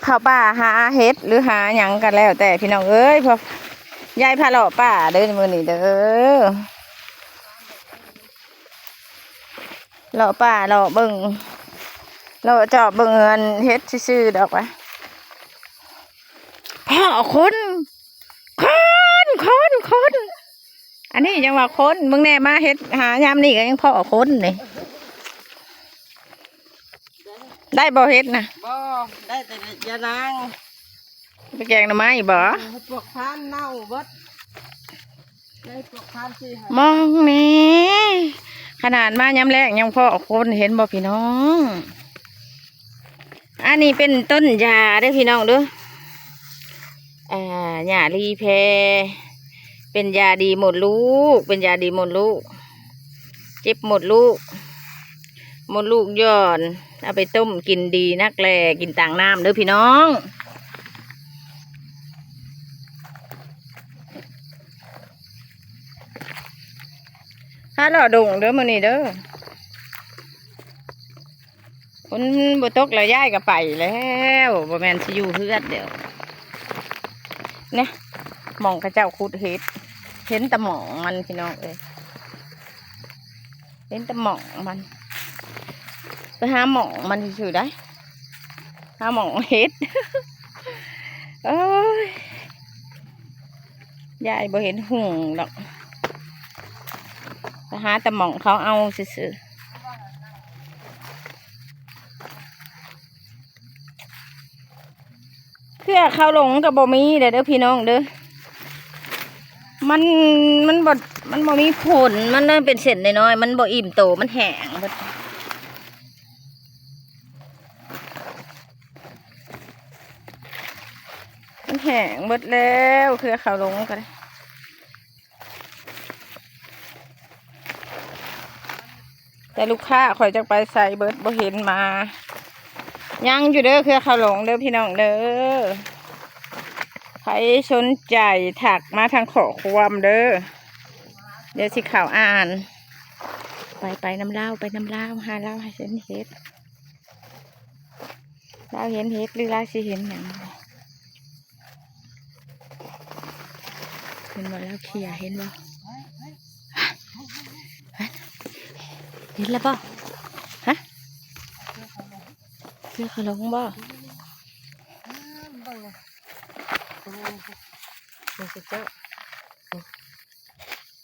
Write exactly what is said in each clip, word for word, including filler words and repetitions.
เข้าป่าหาเห็ดหรือหาหยังกันแล้วแต่พี่น้องเอ้ย พอยายพาเลาะป่าเด้อมื้อนี้เด้อ เลาะป่าเลาะเบิ่ง เลาะเจาะเบิ่งอันเห็ดซื่อๆดอกวะ พ้อคน คน คน คน อันนี้ยังว่าคน มึงแน่มาเห็ดหายามนี้ก็ยังพ้อคนนี่ ได้บ่เห็ดนะ บ่ ได้แต่ยานาง ไปแกงหน่อไม้บ่ เออ ปลวกพานเน่าเบิด ได้ปลวกพานสี่ห้ามองนี่ ขนาดมายามแลงยังพ้อคน เห็นบ่พี่น้อง อันนี้เป็นต้นยาเด้อพี่น้องเด้อ อ่า หญ้าลีแพร เป็นยาดีมดลูก เป็นยาดีมดลูก เจ็บมดลูก มดลูกย้อน เอาไปต้มกินดีนักแล กินต่างน้ำเด้อพี่น้อง หาเลาะดงเด้อมื้อนี้เด้อ ฝนบ่ตกแล้วยายก็ไปแล้ว บ่แม่นสิอยู่เฮือนเดี๋ยว เนี่ย หม่องเขาเจ้าขุดเห็ด เห็นแต่หม่องมันพี่น้องเอ้ย เห็นแต่หม่องมัน ไปหาหม่องมันซื่อๆได้ หาหม่องเห็ด โอ้ย ยายบ่เห็นหุงดอก ไปหาแต่หม่องเขาเอาซื่อๆ เครือเขาหลงก็บ่มีเด้อ เด้อพี่น้องเด้อ มัน มันบ่ มันบ่มีผล มันนั่นเป็นเส้นน้อยๆ มันบ่อิ่มโต มันแห้งเบิด มันแห้งเบิดแล้ว เครือเขาหลงก็ได้ แต่ลูกค้าข่อยจักไปใส่เบิด บ่เห็นมา ยังอยู่เด้อ เครือเขาหลงเด้อพี่น้องเด้อ ใครสนใจทักมาทางข้อความเด้อ เดี๋ยวสิเข้าอ่าน ไป ไปนำลาว ไปนำลาว หาลาวให้เห็นเห็ด ลาวเห็นเห็ดหรือลาวสิเห็นหยัง เห็นบ่ ลาวเคลียร์ เห็นบ่ เห็นแล้วบ่ ฮะ เครือเขาหลงบ่ เบิ่งนะ เบิ่งสิเจ้า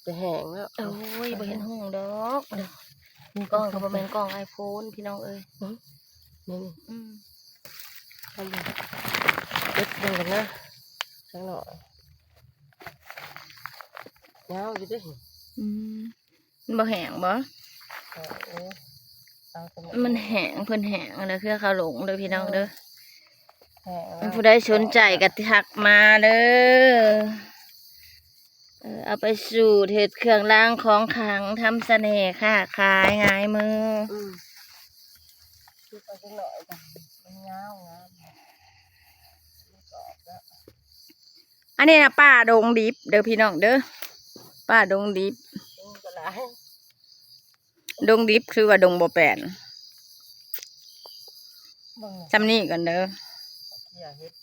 จะแห้งแล้ว โอ้ย บ่เห็นหุงดอก นี่ กล้องก็บ่แม่นกล้องไอโฟน พี่น้องเอ้ย นี่ นี่ อืม เอาอยู่ เก็บเบิ่งกันนะ จังหน่อย ยาวอยู่เด้ อืม มันบ่แห้งบ่ เออ เออ เอาตัวนี้ มันแห้ง เพิ่นแห้งแล้ว เครือเขาหลงเด้อพี่น้องเด้อ แห้งแล้ว ผู้ใดสนใจก็ทักมาเด้อ เออ เอาไปสูตรเฮ็ดเครื่องรางของขลัง ทำเสน่ห์ ค้าขายง่ายมือ อืม เก็บเอาจังหน่อยจ้ะ มันยาวงาม มันกรอบแล้ว อันนี้นะป่าดงดิบเด้อพี่น้องเด้อ ป่าดงดิบ ดงก็หลาย ดงดิบคือว่าดงบ่แปน เบิ่ง จำนี่กันเด้อ เขี่ยเห็ด